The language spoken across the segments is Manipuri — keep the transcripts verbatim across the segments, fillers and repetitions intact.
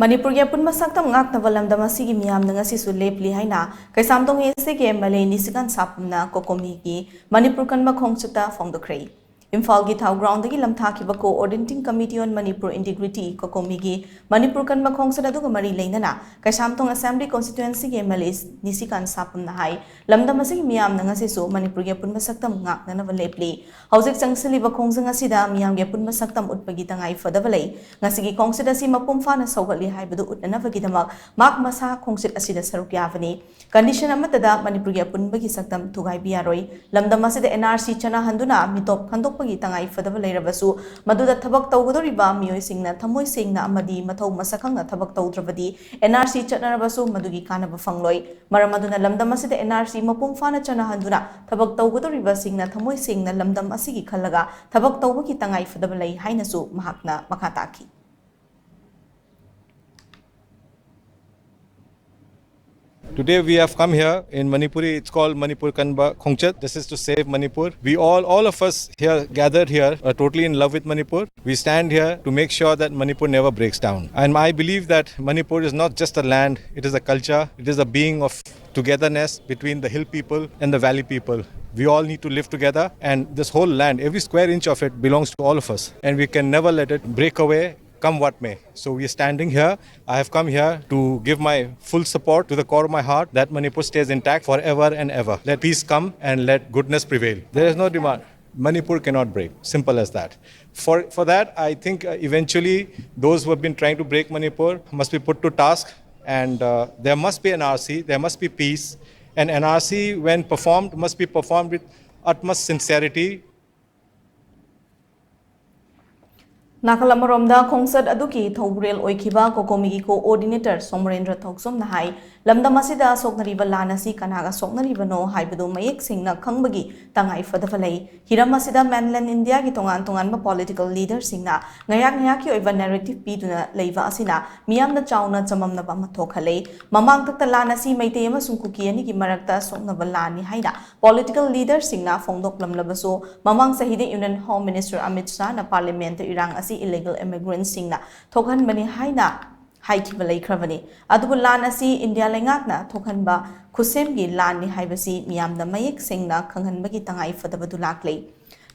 ꯃꯅꯤꯄꯨꯔꯒꯤ ꯑꯄꯨꯟꯕ ꯁꯛꯇꯝ ꯉꯥꯛꯅꯕ ꯂꯝꯗꯝ ꯑꯁꯤꯒꯤ ꯃꯤꯌꯥꯝꯅ ꯉꯁꯤꯁꯨ ꯂꯦꯞꯂꯤ ꯍꯥꯏꯅ ꯀꯩꯁꯥꯝꯊꯣꯡ ꯑꯦꯁ ꯑꯦꯒꯤ M L A Nishikant ꯁꯥꯄꯝꯅ ꯀꯣꯀꯣꯃꯤꯒꯤ Manipur ꯀꯟꯕ ꯈꯣꯡꯆꯠꯇ ꯐꯣꯡꯗꯣꯛꯈ꯭ꯔꯦ꯫ ꯏꯝꯐꯥꯜꯒꯤ ꯊꯥꯎ ꯒ꯭ꯔꯥꯎꯟꯗꯒꯤ ꯂꯝꯊꯥꯈꯤꯕ Coordinating Committee on Manipur Integrity, ꯀꯣꯀꯣꯃꯤꯒꯤ Manipur ꯀꯟꯕ ꯈꯣꯡꯆꯠ ꯑꯗꯨꯒ ꯃꯔꯤ ꯂꯩꯅꯅ ꯀꯩꯁꯥꯝꯊꯣꯡ ꯑꯦꯁꯦꯝꯕ꯭ꯂꯤ ꯀꯣꯟꯁꯇꯤꯇ꯭ꯋꯦꯟꯁꯤꯒꯤ ꯑꯦꯝ ꯑꯦꯜ ꯑꯦ ꯅꯤꯁꯤꯀꯥꯟ ꯁꯥꯄꯝꯅ ꯍꯥꯏ, ꯂꯝꯗꯝ ꯑꯁꯤꯒꯤ ꯃꯤꯌꯥꯝꯅ ꯉꯁꯤꯁꯨ ꯃꯅꯤꯄꯨꯔꯒꯤ ꯑꯄꯨꯟꯕ ꯁꯛꯇꯝ ꯉꯥꯛꯅꯅꯕ ꯂꯦꯞꯂꯤ꯫ ꯍꯧꯖꯤꯛ ꯆꯪꯁꯤꯜꯂꯤꯕ ꯈꯣꯡꯖꯪ ꯑꯁꯤꯗ ꯃꯤꯌꯥꯝꯒꯤ ꯑꯄꯨꯟꯕ ꯁꯛꯇꯝ ꯎꯠꯄꯒꯤ ꯇꯉꯥꯏ ꯐꯗꯕ ꯂꯩ꯫ ꯉꯁꯤꯒꯤ ꯈꯣꯡꯆꯠ ꯑꯁꯤ ꯃꯄꯨꯡ ꯐꯥꯅ ꯁꯧꯒꯠꯂꯤ ꯍꯥꯏꯕꯗꯨ ꯎꯠꯅꯅꯕꯒꯤꯗꯃꯛ ꯃꯍꯥꯛ ꯃꯁꯥ ꯈꯣꯡꯆꯠ ꯑꯁꯤꯗ ꯁꯔꯨꯛ ꯌꯥꯕꯅꯤ꯫ ꯀꯟꯗꯤꯁꯟ ꯑꯃꯠꯇꯗ ꯃꯅꯤꯄꯨꯔꯒꯤ ꯑꯄꯨꯟꯕꯒꯤ ꯁꯛꯇꯝ ꯊꯨꯒꯥꯏꯕ ꯌꯥꯔꯣꯏ꯫ ꯂꯝꯗꯝ ꯑꯁꯤꯗ ꯑꯦꯟ ꯑꯥꯔ ꯁꯤ ꯆꯠꯅꯍꯟꯗꯨꯅ ꯃꯤꯇꯣꯞ ꯈꯟꯗꯣꯛꯄꯒꯤ ꯇꯉꯥꯏ ꯐꯗꯕ ꯂꯩꯔꯕꯁꯨ, ꯃꯗꯨꯗ ꯊꯕꯛ ꯇꯧꯒꯗꯧꯔꯤꯕ ꯃꯤꯑꯣꯏꯁꯤꯡꯅ ꯊꯃꯣꯏ ꯁꯦꯡꯅ ꯑꯃꯗꯤ ꯃꯊꯧ ꯃꯁꯛ ꯈꯪꯅ ꯊꯕꯛ ꯇꯧꯗ꯭ꯔꯕꯗꯤ, ꯑꯦꯟ ꯑꯥꯔ ꯁꯤ ꯆꯠꯅꯔꯕꯁꯨ ꯃꯗꯨꯒꯤ ꯀꯥꯟꯅꯕ ꯐꯪꯂꯣꯏ꯫ ꯃꯔꯝ ꯑꯗꯨꯅ ꯂꯝꯗꯝ ꯑꯁꯤꯗ ꯑꯦꯟ ꯑꯥꯔ ꯁꯤ ꯃꯄꯨꯡ ꯐꯥꯅ ꯆꯠꯅꯍꯟꯗꯨꯅ ꯊꯕꯛ ꯇꯧꯒꯗꯧꯔꯤꯕꯁꯤꯡꯅ ꯊꯃꯣꯏ ꯁꯦꯡꯅ ꯂꯝꯗꯝ ꯑꯁꯤꯒꯤ ꯈꯜꯂꯒ ꯊꯕꯛ ꯇꯧꯕꯒꯤ ꯇꯉꯥꯏ ꯐꯗꯕ ꯂꯩ ꯍꯥꯏꯅꯁꯨ ꯃꯍꯥꯛꯅ ꯃꯈꯥ ꯇꯥꯈꯤ꯫ Today we have come here in Manipuri. It's called Manipur Kanba Khongchat. This is to save Manipur. We all, all of us here gathered here are totally in love with Manipur. We stand here to make sure that Manipur never breaks down. And I believe that Manipur is not just a land, it is a culture, it is a being of togetherness between the hill people and the valley people. We all need to live together, and this whole land, every square inch of it, belongs to all of us, and we can never let it break away, come what may. So we are standing here. I have come here to give my full support to the core of my heart that Manipur stays intact forever and ever. Let peace come and let goodness prevail. There is no demand. Manipur cannot break. Simple as that. For, for that, I think, uh, eventually those who have been trying to break Manipur must be put to task, and, uh, there must be an R C, there must be peace. And an R C, when performed, must be performed with utmost sincerity. ꯅꯥꯀꯜ ꯑꯃꯔꯣꯝꯗ, ꯈꯣꯡꯆꯠ ꯑꯗꯨꯒꯤ ꯊꯧꯕꯨꯔꯦꯜ ꯑꯣꯏꯈꯤꯕ ꯀꯣꯀꯣꯃꯤꯒꯤ ꯀꯣꯑꯣꯔꯗꯤꯅꯦꯇꯔ ꯁꯣꯃꯔꯦꯟꯗ꯭ꯔ ꯊꯣꯛꯆꯣꯝꯅ ꯍꯥꯏ, ꯂꯝꯗꯝ ꯑꯁꯤꯗ ꯁꯣꯛꯅꯔꯤꯕ ꯂꯥꯟ ꯑꯁꯤ ꯀꯅꯥꯒ ꯁꯣꯛꯅꯔꯤꯕꯅꯣ ꯍꯥꯏꯕꯗꯨ ꯃꯌꯦꯛ ꯁꯦꯡꯅ ꯈꯪꯕꯒꯤ ꯇꯉꯥꯏ ꯐꯗꯕ ꯂꯩ꯫ ꯍꯤꯔꯝ ꯑꯁꯤꯗ ꯃꯦꯟꯂꯦꯟ ꯏꯟꯗꯤꯌꯥꯒꯤ ꯇꯣꯉꯥꯟ ꯇꯣꯉꯥꯟꯕ ꯄꯣꯂꯤꯇꯤꯀꯦꯜ ꯂꯤꯗꯔꯁꯤꯡꯅ ꯉꯥꯏꯍꯥꯛ ꯉꯥꯏꯍꯥꯛꯀꯤ ꯑꯣꯏꯕ ꯅꯦꯔꯦꯇꯤꯚ ꯄꯤꯗꯨꯅ ꯂꯩꯕ ꯑꯁꯤꯅ ꯃꯤꯌꯥꯝꯅ ꯆꯥꯎꯅ ꯆꯃꯝꯅꯕ ꯑꯃ ꯊꯣꯛꯍꯜꯂꯦ꯫ ꯃꯃꯥꯡꯊꯛꯇ ꯂꯥꯟ ꯑꯁꯤ ꯃꯩꯇꯩ ꯑꯃꯁꯨꯡ ꯀꯨꯀꯤ ꯑꯅꯤꯒꯤ ꯃꯔꯛꯇ ꯁꯣꯛꯅꯕ ꯂꯥꯟꯅꯤ ꯍꯥꯏꯅ ꯄꯣꯂꯤꯇꯤꯀꯦꯜ ꯂꯤꯗꯔꯁꯤꯡꯅ ꯐꯣꯡꯗꯣꯛꯂꯝꯂꯕꯁꯨ, ꯃꯃꯥꯡ ꯆꯍꯤꯗ ꯌꯨꯅꯤꯌꯟ ꯍꯣꯝ ꯃꯤꯅꯤꯁꯇꯔ ꯑꯃꯤꯠ ꯁꯥꯍꯅ ꯄꯥꯔꯂꯤꯌꯥꯃꯦꯟꯠꯇ ꯏꯔꯥꯡ ꯑꯁꯤ ꯏꯂꯤꯒꯦꯜ ꯏꯃꯤꯒ꯭ꯔꯦꯟꯠꯁꯤꯡꯅ ꯊꯣꯛꯍꯟꯕꯅꯤ ꯍꯥꯏꯅ ꯍꯥꯏꯈꯤꯕ ꯂꯩꯈ꯭ꯔꯕꯅꯤ꯫ ꯑꯗꯨꯕꯨ ꯂꯥꯟ ꯑꯁꯤ ꯏꯟꯗꯤꯌꯥ ꯂꯩꯉꯥꯛꯅ ꯊꯣꯛꯍꯟꯕ ꯈꯨꯠꯁꯦꯝꯒꯤ ꯂꯥꯟꯅꯤ ꯍꯥꯏꯕꯁꯤ ꯃꯤꯌꯥꯝꯗ ꯃꯌꯦꯛ ꯁꯦꯡꯅ ꯈꯪꯍꯟꯕꯒꯤ ꯇꯉꯥꯏ ꯐꯗꯕꯗꯨ ꯂꯥꯛꯂꯦ꯫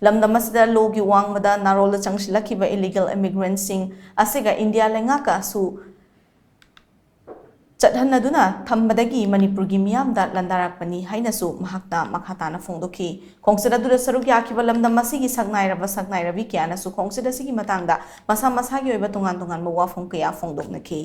ꯂꯝꯗꯝ ꯑꯁꯤꯗ ꯂꯣꯒꯤ ꯋꯥꯡꯃꯗ ꯅꯥꯔꯣꯜꯗ ꯆꯪꯁꯤꯜꯂꯛꯈꯤꯕ illegal immigrantꯁꯤꯡ ꯑꯁꯤꯒ ꯏꯟꯗꯤꯌꯥ ꯂꯩꯉꯥꯛꯀꯁꯨ ꯆꯠꯍꯟꯅꯗꯨꯅ ꯊꯝꯕꯗꯒꯤ ꯃꯅꯤꯄꯨꯔꯒꯤ ꯃꯤꯌꯥꯝꯗ ꯂꯥꯟꯗꯥꯔꯛꯄꯅꯤ ꯍꯥꯏꯅꯁꯨ ꯃꯍꯥꯛꯅ ꯃꯈꯥ ꯇꯥꯅ ꯐꯣꯡꯗꯣꯛꯈꯤ꯫ ꯈꯣꯡꯆꯠ ꯑꯗꯨꯗ ꯁꯔꯨꯛ ꯌꯥꯈꯤꯕ ꯂꯝꯗꯝ ꯑꯁꯤꯒꯤ ꯁꯛꯅꯥꯏꯔꯕ ꯁꯛꯅꯥꯏꯔꯕꯤ ꯀꯌꯥꯅꯁꯨ ꯈꯣꯡꯆꯠ ꯑꯁꯤꯒꯤ ꯃꯇꯥꯡꯗ ꯃꯁꯥ ꯃꯁꯥꯒꯤ ꯑꯣꯏꯕ ꯇꯣꯉꯥꯟ ꯇꯣꯉꯥꯟꯕ ꯋꯥꯐꯝ ꯀꯌꯥ ꯐꯣꯡꯗꯣꯛꯅꯈꯤ꯫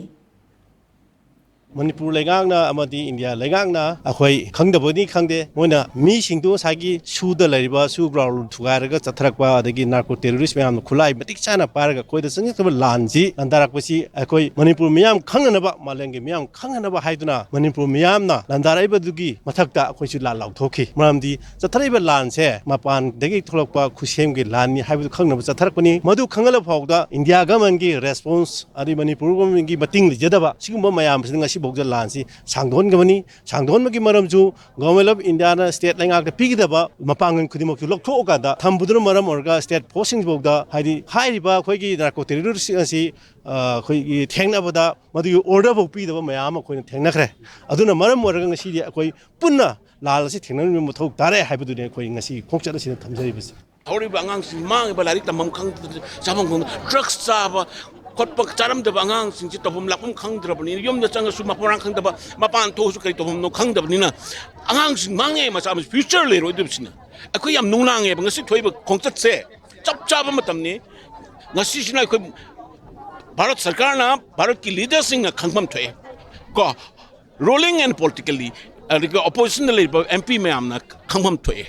ꯃꯅꯤꯄꯨꯔ ꯂꯩꯉꯥꯛꯅ ꯑꯃꯗꯤ ꯏꯟꯗꯤꯌꯥ ꯂꯩꯉꯥꯛꯅ ꯑꯩꯈꯣꯏ ꯈꯪꯗꯕꯅꯤ ꯈꯪꯗꯦ, ꯃꯣꯏꯅ ꯃꯤꯁꯤꯡꯗꯨ ꯉꯁꯥꯏꯒꯤ ꯁꯨꯗ ꯂꯩꯔꯤꯕ ꯁꯨ ground ꯊꯨꯒꯥꯏꯔꯒ ꯆꯠꯊꯔꯛꯄ, ꯑꯗꯒꯤ narco terrorist ꯃꯌꯥꯝꯅ ꯈꯨꯠꯂꯥꯏ ꯃꯇꯤꯛ ꯆꯥꯅ ꯄꯥꯏꯔꯒ ꯑꯩꯈꯣꯏꯗ ꯆꯪꯁꯤꯜꯂꯛꯄ ꯂꯥꯟꯁꯤ ꯂꯥꯟꯗꯥꯔꯛꯄꯁꯤ ꯑꯩꯈꯣꯏ ꯃꯅꯤꯄꯨꯔ ꯃꯤꯌꯥꯝ ꯈꯪꯅꯅꯕ, ꯃꯥꯂꯦꯝꯒꯤ ꯃꯤꯌꯥꯝ ꯈꯪꯅꯅꯕ ꯍꯥꯏꯗꯨꯅ ꯃꯅꯤꯄꯨꯔ ꯃꯤꯌꯥꯝꯅ ꯂꯥꯟꯗꯥꯔꯛꯏꯕꯗꯨꯒꯤ ꯃꯊꯛꯇ ꯑꯩꯈꯣꯏꯁꯨ ꯂꯥꯟ ꯂꯥꯎꯊꯣꯛꯈꯤ꯫ ꯃꯔꯝꯗꯤ ꯆꯠꯊꯔꯛꯏꯕ ꯂꯥꯟꯁꯦ ꯃꯄꯥꯟꯗꯒꯤ ꯊꯣꯛꯂꯛꯄ ꯈꯨꯠꯁꯦꯝꯒꯤ ꯂꯥꯟꯅꯤ ꯍꯥꯏꯕꯗꯨ ꯈꯪꯅꯕ ꯆꯠꯊꯔꯛꯄꯅꯤ꯫ ꯃꯗꯨ ꯈꯪꯍꯜꯂꯕ ꯐꯥꯎꯕꯗ ꯏꯟꯗꯤꯌꯥ governmentꯀꯤ response ꯑꯗꯩ ꯃꯅꯤꯄꯨꯔ governmentꯀꯤ ꯃꯇꯤꯡ ꯂꯩꯖꯗꯕ ꯁꯤꯒꯨꯝꯕ ꯃꯌꯥꯝꯁꯤꯅ ꯉꯁꯤꯐꯥꯎꯗ ꯂꯥꯟꯁꯤ ꯁꯥꯡꯗꯣꯛꯍꯟꯒꯕꯅꯤ꯫ ꯁꯥꯡꯗꯣꯛꯍꯟꯕꯒꯤ ꯃꯔꯝꯁꯨ Government of Indiaꯅ state ꯂꯩꯉꯥꯛꯇ ꯄꯤꯒꯗꯕ ꯃꯄꯥꯡꯒꯜ ꯈꯨꯗꯤꯡꯃꯛꯁꯨ ꯂꯧꯊꯣꯛꯑꯀꯥꯟꯗ ꯊꯝꯕꯗꯨꯅ ꯃꯔꯝ ꯑꯣꯏꯔꯒ state forceꯁꯤꯡꯐꯥꯎꯗ, ꯍꯥꯏꯗꯤ ꯍꯥꯏꯔꯤꯕ ꯑꯩꯈꯣꯏꯒꯤ narco terrorist ꯑꯁꯤ, ꯑ, ꯑꯩꯈꯣꯏꯒꯤ ꯊꯦꯡꯅꯕꯗ ꯃꯗꯨꯒꯤ order ꯐꯥꯎ ꯄꯤꯗꯕ ꯃꯌꯥꯝ ꯑꯃ ꯑꯩꯈꯣꯏꯅ ꯊꯦꯡꯅꯈ꯭ꯔꯦ꯫ ꯑꯗꯨꯅ ꯃꯔꯝ ꯑꯣꯏꯔꯒ ꯉꯁꯤꯗꯤ ꯑꯩꯈꯣꯏ ꯄꯨꯟꯅ ꯂꯥꯟ ꯑꯁꯤ ꯊꯦꯡꯅꯃꯤꯟꯅꯕ ꯃꯊꯧ ꯇꯥꯔꯦ ꯍꯥꯏꯕꯗꯨꯅꯤ ꯑꯩꯈꯣꯏ ꯉꯁꯤ ꯈꯣꯡꯆꯠ ꯑꯁꯤꯗ ꯊꯝꯖꯔꯤꯕꯁꯤ꯫ ꯍꯧꯔꯤꯕ ꯑꯉꯥꯡꯁꯤꯡ ꯃꯥꯡꯉꯤꯕ ꯂꯥꯏꯔꯤꯛ ꯇꯝꯐꯝ ꯈꯪꯗ, ꯆꯥꯐꯝ ꯈꯪꯗ, drugs ꯆꯥꯕ ꯈꯣꯠꯄ ꯆꯥꯔꯝꯗꯕ ꯑꯉꯥꯡꯁꯤꯡꯁꯤ ꯇꯧꯐꯝ ꯂꯥꯛꯐꯝ ꯈꯪꯗ꯭ꯔꯕꯅꯤꯅ, ꯌꯨꯝꯗ ꯆꯪꯉꯁꯨ ꯃꯄꯥꯟ ꯈꯪꯗꯕ, ꯃꯄꯥꯟ ꯊꯣꯛꯑꯁꯨ ꯀꯔꯤ ꯇꯧꯐꯝꯅꯣ ꯈꯪꯗꯕꯅꯤꯅ ꯑꯉꯥꯡꯁꯤꯡ ꯃꯥꯡꯉꯦ, ꯃꯆꯥ ꯃꯁꯨ future ꯂꯩꯔꯣꯏꯗꯕꯁꯤꯅ꯫ ꯑꯩꯈꯣꯏ ꯌꯥꯝ ꯅꯨꯡꯅꯥꯡꯉꯦꯕ ꯉꯁꯤ ꯊꯣꯛꯏꯕ ꯈꯣꯡꯆꯠꯁꯦ꯫ ꯆꯞ ꯆꯥꯕ ꯃꯇꯝꯅꯤ꯫ ꯉꯁꯤꯁꯤꯅ ꯑꯩꯈꯣꯏ ꯚꯥꯔꯠ ꯁꯔꯀꯥꯔꯅ, ꯚꯥꯔꯠꯀꯤ leaderꯁꯤꯡꯅ ꯈꯪꯐꯝ ꯊꯣꯛꯑꯦ ꯀꯣ, ruling and politically, ꯑꯗꯒꯤ oppositionꯗ ꯂꯩꯔꯤꯕ MP ꯃꯌꯥꯝꯅ ꯈꯪꯐꯝ ꯊꯣꯛꯑꯦ,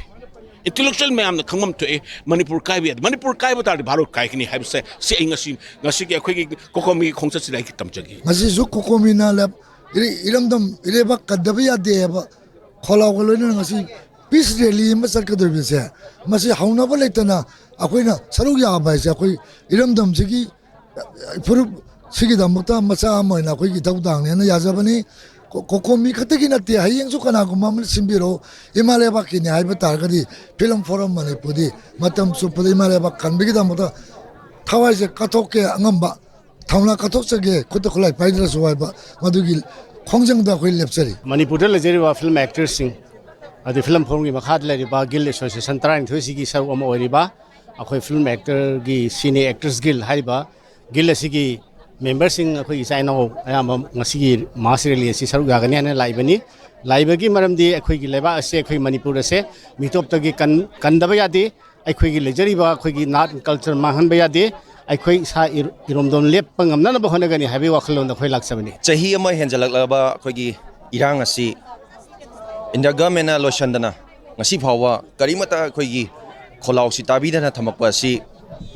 intellectual ꯃꯌꯥꯝꯅ ꯈꯪꯐꯝ ꯊꯣꯛꯑꯦ꯫ ꯃꯅꯤꯄꯨꯔ ꯀꯥꯏꯕ ꯌꯥꯗꯦ, ꯃꯅꯤꯄꯨꯔ ꯀꯥꯏꯕ ꯇꯥꯔꯗꯤ ꯚꯥꯔꯠ ꯀꯥꯏꯒꯅꯤ ꯍꯥꯏꯕꯁꯦ ꯁꯤ ꯑꯩ ꯉꯁꯤ, ꯉꯁꯤꯒꯤ ꯑꯩꯈꯣꯏꯒꯤ COCOMIꯒꯤ ꯈꯣꯡꯆꯠꯁꯤꯗ ꯑꯩ ꯇꯝꯖꯒꯦ꯫ ꯉꯁꯤꯁꯨ COCOMIꯅ ꯂꯦꯞ-, ꯏꯔꯩ-, ꯏꯔꯝꯗꯝ ꯏꯔꯩꯕꯥꯛ ꯀꯟꯗꯕ ꯌꯥꯗꯦ ꯍꯥꯏꯕ ꯈꯣꯜꯂꯥꯎꯒ ꯂꯣꯏꯅꯅ ꯉꯁꯤ peace rally ꯑꯃ ꯆꯠꯀꯗꯧꯔꯤꯕꯁꯦ, ꯃꯁꯤ ꯍꯧꯅꯕ ꯂꯩꯇꯅ ꯑꯩꯈꯣꯏꯅ ꯁꯔꯨꯛ ꯌꯥꯕ ꯍꯥꯏꯁꯦ ꯑꯩꯈꯣꯏ ꯏꯔꯝꯗꯝꯁꯤꯒꯤ ꯐꯨꯔꯨꯞ ꯁꯤꯒꯤꯗꯃꯛꯇ ꯃꯆꯥ ꯑꯃ ꯑꯣꯏꯅ ꯑꯩꯈꯣꯏꯒꯤ ꯏꯊꯧꯗꯥꯡꯅꯦꯅ ꯌꯥꯖꯕꯅꯤ꯫ ꯀꯣ-, COCOMI ꯈꯛꯇꯒꯤ ꯅꯠꯇꯦ, ꯍꯌꯦꯡꯁꯨ ꯀꯅꯥꯒꯨꯝꯕ ꯑꯃꯅ ꯁꯤꯟꯕꯤꯔꯛꯎ, ꯏꯃꯥ ꯂꯩꯕꯥꯛꯀꯤꯅꯤ ꯍꯥꯏꯕ ꯇꯥꯔꯒꯗꯤ Film Forum ꯃꯅꯤꯄꯨꯔꯗꯤ ꯃꯇꯝ ꯆꯨꯞꯄꯗ ꯏꯃꯥ ꯂꯩꯕꯥꯛ ꯀꯟꯕꯒꯤꯗꯃꯛꯇ ꯊꯋꯥꯏꯁꯦ ꯀꯠꯊꯣꯛꯀꯦ ꯑꯉꯝꯕ ꯊꯧꯅꯥ ꯀꯠꯊꯣꯛꯆꯒꯦ, ꯈꯨꯠꯇ ꯈꯨꯠꯂꯥꯏ ꯄꯥꯏꯗ꯭ꯔꯁꯨ ꯍꯥꯏꯕ ꯃꯗꯨꯒꯤ ꯈꯣꯡꯖꯪꯗ ꯑꯩꯈꯣꯏ ꯂꯦꯞꯆꯔꯤ꯫ ꯃꯅꯤꯄꯨꯔꯗ ꯂꯩꯖꯔꯤꯕ ꯐꯤꯂꯝ ꯑꯦꯛꯇꯔꯁꯤꯡ ꯑꯗꯩ ꯐꯤꯂꯝ ꯐꯣꯔꯝꯒꯤ ꯃꯈꯥꯗ ꯂꯩꯔꯤꯕ ꯒꯤꯜ ꯑꯦꯁꯣꯁꯤꯌꯦꯁꯟ ꯇꯔꯥꯅꯤꯊꯣꯏꯁꯤꯒꯤ ꯁꯔꯨꯛ ꯑꯃ ꯑꯣꯏꯔꯤꯕ ꯑꯩꯈꯣꯏ ꯐꯤꯂꯝ ꯑꯦꯛꯇꯔꯒꯤ ꯁꯤꯅꯦ ꯑꯦꯛꯇꯔꯁ ꯒꯤꯜ ꯍꯥꯏꯔꯤꯕ ꯒꯤꯜ ꯑꯁꯤꯒꯤ ꯃꯦꯝꯕꯔꯁꯤꯡ ꯑꯩꯈꯣꯏ ꯏꯆꯥ ꯏꯅꯥꯎ ꯑꯌꯥꯝꯕ ꯉꯁꯤꯒꯤ ꯃꯥꯁ ꯔꯦꯂꯤ ꯑꯁꯤ ꯁꯔꯨꯛ ꯌꯥꯒꯅꯤ ꯍꯥꯏꯅ ꯂꯥꯛꯏꯕꯅꯤ꯫ ꯂꯥꯛꯏꯕꯒꯤ ꯃꯔꯝꯗꯤ ꯑꯩꯈꯣꯏꯒꯤ ꯂꯩꯕꯥꯛ ꯑꯁꯦ, ꯑꯩꯈꯣꯏ ꯃꯅꯤꯄꯨꯔ ꯑꯁꯦ ꯃꯤꯇꯣꯞꯇꯒꯤ ꯀꯟ-, ꯀꯟꯗꯕ ꯌꯥꯗꯦ꯫ ꯑꯩꯈꯣꯏꯒꯤ ꯂꯩꯖꯔꯤꯕ ꯑꯩꯈꯣꯏꯒꯤ ꯅꯥꯠ ꯀꯜꯆꯔ ꯃꯥꯡꯍꯟꯕ ꯌꯥꯗꯦ꯫ ꯑꯩꯈꯣꯏ ꯏꯁꯥ ꯏꯔ-, ꯏꯔꯣꯝꯗꯣꯝ ꯂꯦꯞꯄ ꯉꯝꯅꯅꯕ ꯍꯣꯠꯅꯒꯅꯤ ꯍꯥꯏꯕꯒꯤ ꯋꯥꯈꯜꯂꯣꯟꯗ ꯑꯩꯈꯣꯏ ꯂꯥꯛꯆꯕꯅꯤ꯫ ꯆꯍꯤ ꯑꯃ ꯍꯦꯟꯖꯜꯂꯛꯂꯕ ꯑꯩꯈꯣꯏꯒꯤ ꯏꯔꯥꯡ ꯑꯁꯤ ꯏꯟꯗꯤꯌꯥ ꯒꯚꯔꯟꯃꯦꯟꯅ ꯂꯣꯏꯁꯤꯟꯗꯅ ꯉꯁꯤ ꯐꯥꯎꯕ ꯀꯔꯤꯃꯠꯇ ꯑꯩꯈꯣꯏꯒꯤ ꯈꯣꯜꯂꯥꯎꯁꯤ ꯇꯥꯕꯤꯗꯅ ꯊꯝꯃꯛꯄ ꯑꯁꯤ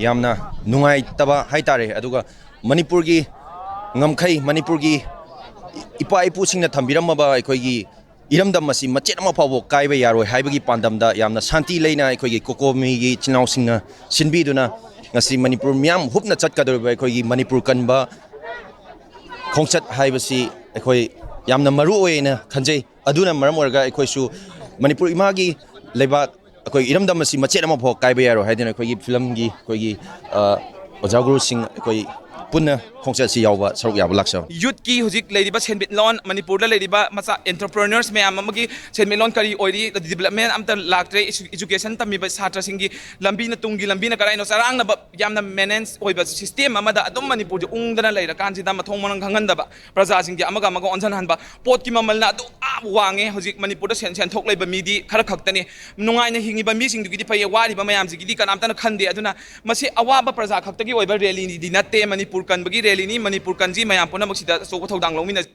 ꯌꯥꯝꯅ ꯅꯨꯡꯉꯥꯏꯇꯕ ꯍꯥꯏꯇꯥꯔꯦ꯫ ꯑꯗꯨꯒ ꯃꯅꯤꯄꯨꯔꯒꯤ ꯉꯝꯈꯩ, ꯃꯅꯤꯄꯨꯔꯒꯤ ꯏꯄꯥ ꯏꯄꯨꯁꯤꯡꯅ ꯊꯝꯕꯤꯔꯝꯃꯕ ꯑꯩꯈꯣꯏꯒꯤ ꯏꯔꯝꯗꯝ ꯑꯁꯤ ꯃꯆꯦꯠ ꯑꯃ ꯐꯥꯎꯕ ꯀꯥꯏꯕ ꯌꯥꯔꯣꯏ ꯍꯥꯏꯕꯒꯤ ꯄꯥꯟꯗꯝꯗ ꯌꯥꯝꯅ ꯁꯥꯟꯇꯤ ꯂꯩꯅ ꯑꯩꯈꯣꯏꯒꯤ ꯀꯣꯀꯣꯃꯤꯒꯤ ꯏꯆꯤꯟ ꯏꯅꯥꯎꯁꯤꯡꯅ ꯁꯤꯟꯕꯤꯗꯨꯅ ꯉꯁꯤ ꯃꯅꯤꯄꯨꯔ ꯃꯤꯌꯥꯝ ꯍꯨꯞꯅ ꯆꯠꯀꯗꯧꯔꯤꯕ ꯑꯩꯈꯣꯏꯒꯤ ꯃꯅꯤꯄꯨꯔ ꯀꯟꯕ ꯈꯣꯡꯆꯠ ꯍꯥꯏꯕꯁꯤ ꯑꯩꯈꯣꯏ ꯌꯥꯝꯅ ꯃꯔꯨ ꯑꯣꯏꯅ ꯈꯟꯖꯩ꯫ ꯑꯗꯨꯅ ꯃꯔꯝ ꯑꯣꯏꯔꯒ ꯑꯩꯈꯣꯏꯁꯨ ꯃꯅꯤꯄꯨꯔ ꯏꯃꯥꯒꯤ ꯂꯩꯕꯥꯛ, ꯑꯩꯈꯣꯏ ꯏꯔꯝꯗꯝ ꯑꯁꯤ ꯃꯆꯦꯠ ꯑꯃ ꯐꯥꯎ ꯀꯥꯏꯕ ꯌꯥꯔꯣꯏ ꯍꯥꯏꯗꯨꯅ ꯑꯩꯈꯣꯏꯒꯤ ꯐꯤꯂꯝꯒꯤ ꯑꯩꯈꯣꯏꯒꯤ, ꯑ, ꯑꯣꯖꯥ ꯒꯨꯔꯨꯁꯤꯡ ꯑꯩꯈꯣꯏ ꯄꯨꯟꯅ ꯈꯣꯡꯆꯠ ꯑꯁꯤ ꯌꯥꯎꯕ, ꯁꯔꯨꯛ ꯌꯥꯕ ꯂꯥꯛꯆꯕꯅꯤ꯫ ꯌꯨꯠꯀꯤ ꯍꯧꯖꯤꯛ ꯂꯩꯔꯤꯕ ꯁꯦꯟꯃꯤꯠꯂꯣꯟ, ꯃꯅꯤꯄꯨꯔꯗ ꯂꯩꯔꯤꯕ ꯃꯆꯥ ꯑꯦꯟꯇꯔꯄ꯭ꯔꯦꯅꯔꯁ ꯃꯌꯥꯝ ꯑꯃꯒꯤ ꯁꯦꯟꯃꯤꯠꯂꯣꯟ ꯀꯔꯤ ꯑꯣꯏꯔꯤ, ꯗꯤꯕꯂꯞꯃꯦꯟ ꯑꯝꯇ ꯂꯥꯛꯇ꯭ꯔꯦ, ꯏꯖꯨ-, ꯏꯖꯨꯀꯦꯁꯟ ꯇꯝꯃꯤꯕ ꯁꯥꯇ꯭ꯔꯁꯤꯡꯒꯤ ꯂꯝꯕꯤꯅ, ꯇꯨꯡꯒꯤ ꯂꯝꯕꯤꯅ ꯀꯗꯥꯏꯅꯣ ꯆꯔꯥꯡꯅꯕ ꯌꯥꯝꯅ ꯃꯦꯅꯦꯖ ꯑꯣꯏꯕ ꯁꯤꯁꯇꯦꯝ ꯑꯃꯗ ꯑꯗꯨꯝ ꯃꯅꯤꯄꯨꯔꯁꯦ ꯎꯪꯗꯅ ꯂꯩꯔꯀꯥꯟꯁꯤꯗ ꯃꯊꯣꯡ ꯃꯔꯝ ꯈꯪꯍꯟꯗꯕ, ꯄ꯭ꯔꯖꯥꯁꯤꯡꯁꯦ ꯑꯃꯒ ꯑꯃꯒ ꯑꯣꯟꯁꯤꯟꯍꯟꯕ, ꯄꯣꯠꯀꯤ ꯃꯃꯜꯅ ꯑꯗꯨꯛ ꯌꯥꯝ ꯋꯥꯡꯉꯦ꯫ ꯍꯧꯖꯤꯛ ꯃꯅꯤꯄꯨꯔꯗ ꯁꯦꯟ, ꯁꯦꯟꯊꯣꯛ ꯂꯩꯕ ꯃꯤꯗꯤ ꯈꯔ ꯈꯛꯇꯅꯤ꯫ ꯅꯨꯡꯉꯥꯏꯅ ꯍꯤꯡꯉꯤꯕ ꯃꯤꯁꯤꯡꯗꯨꯒꯤꯗꯤ ꯐꯩꯌꯦ, ꯋꯥꯔꯤꯕ ꯃꯌꯥꯝꯁꯤꯒꯤꯗꯤ ꯀꯅꯥꯝꯇꯅ ꯈꯟꯗꯦ꯫ ꯑꯗꯨꯅ ꯃꯁꯤ ꯑꯋꯥꯕ ꯄ꯭ꯔꯖꯥ ꯈꯛꯇꯒꯤ ꯑꯣꯏꯕ ꯔꯦꯂꯤꯗꯤ ꯅꯠꯇꯦ, ꯃꯅꯤꯄꯨꯔ ꯀꯟꯕꯒꯤ ꯔꯦꯂꯤꯅꯤ꯫ ꯃꯅꯤꯄꯨꯔ ꯀꯟꯁꯤ, ꯃꯌꯥꯝ ꯄꯨꯝꯅꯃꯛ ꯁꯤꯗ ꯑꯆꯧꯕ ꯊꯧꯗꯥꯡ ꯂꯧꯃꯤꯟꯅꯁꯤ꯫